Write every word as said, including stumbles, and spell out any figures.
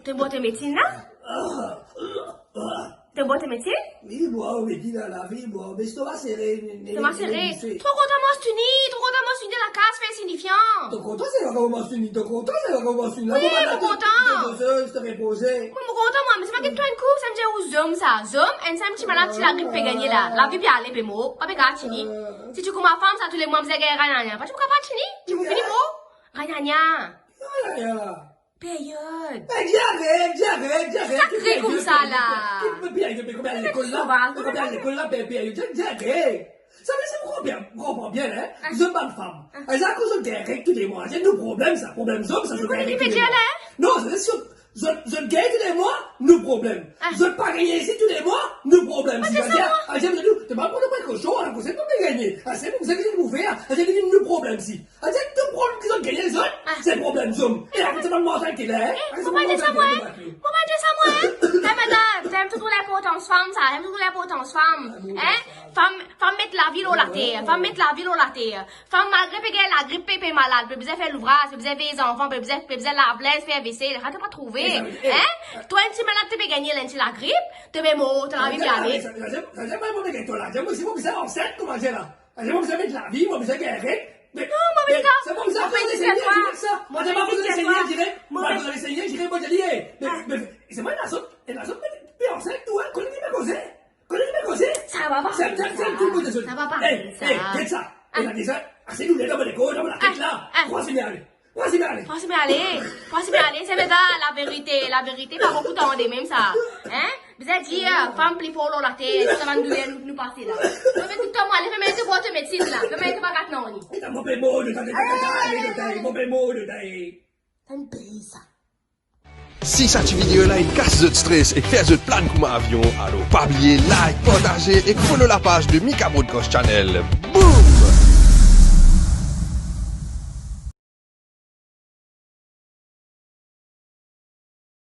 To bwar to medsin la? To bwar to medsin? Wi, bwar medsin la, lavi, bwar. Me lestoma sere, ne, ne, Lestoma ne, sere. Ne, ne, Tro kontan mars tini, tro kontan mars tini dan lakaz, fer signifian. To kontan se vakans mars tini, to kontan se vakans mars tini. Wi, mo kontan. To, to, to, to repoze. Mo, mo kontan mwa, me se pa ki to enn kou, sa mo dir ou zom sa, zom, enn sa ti malad, ti lagrip pe gagne la. Lavi pe ale, pe mor, pa pe kapav tini. Si ti kouma fam sa, tou le mwa, mo dir gagn ragnagna. Pa ti pou kapav tini, ti pou fini mor. Ragnagna. Ragnagna. Period. Eh, diare, diare, diare. Sa kri koumsa la. Ki pe, ki pe, ki pe, ki pe al lekol la? Ki pe al lekol la, pe, pe, diare. Sa ve dir, mo konpran bien, mo konpran bien, hein. Zot bann fam. Ena koz zot gagn reg tou le mwa. Se nou problem sa, problem zom sa, zot gagn reg tou le mwa. Non, sa ve dir, zot, zot gagn tou le mwa, nou problem. Zot pa gagn isi tou le mwa, nou problem. Pa dir sa, mwa. Adir, adir, to pa pran prekosyon, hein, koze pou gagne. Ah, se pou sa ki pou fer, hein. Adir, nou problem si. Adir, tou problem ki zot gagne, zot, se problem zom. E apre, se pa mwa sa ki la, hein? Eh, mo pa dir sa mwa, hein? Mo pa dir sa mwa, hein? Sa, madam, sa, mo trouv linportans fam, sa. Sa, mo trouv linportans fam, hein? Fam, fam met lavi lor later. Fam met lavi lor later. Fam, malgre pe gagn lagrip, pe, pe malad, pe bizin fer louvraz, pe bizin vey zanfan, pe bizin, pe bizin lav linz, fer vesel, sa to pa trouve, hein? To enn ti malad, to pe gagne enn ti lagrip, to pe mor, to lavi pe ale. Adir, mo bizin ansent, kouma dir la? Adir, mo bizin met lavi, mo bizin gagn reg. Me, non, mo bizin, me, sa mo bizin, mo bizin Segner direk sa. Mo bizin Segner direk. Mo bizin Segner direk, mo dir li, eh, me, me, se mwa ena zot, ena zot, me, me ansent tou, hein, kone ki pe koze. Kone ki pe koze. Sa va pa arive sa. Sa va pa arive sa. Eh, eh, get sa. Ena deza ase douler dan mo lekor, dan mo latet la. Pran sime ale. Pran sime ale. Pran sime ale. Pran sime ale. Se mem sa, laverite, laverite, pa boukou tande mem sa. Hein? Bizin dir, fam pli for lor later, sa bann douler nou, nou pase la. Mo met tou mo ale, fer mem to bwar to medsin la. Fer mem to pa gat nanye. Mo pe mor de ta, ta, ta, ta, ta, mo pe mor de ta. Sa enn pei sa. Si sa ti video la inn kas zot stres ek fer zot plane kouma avion, alor pa bliye like, partaze ek follow lapaz de Mika Broadcast Channel. Boom!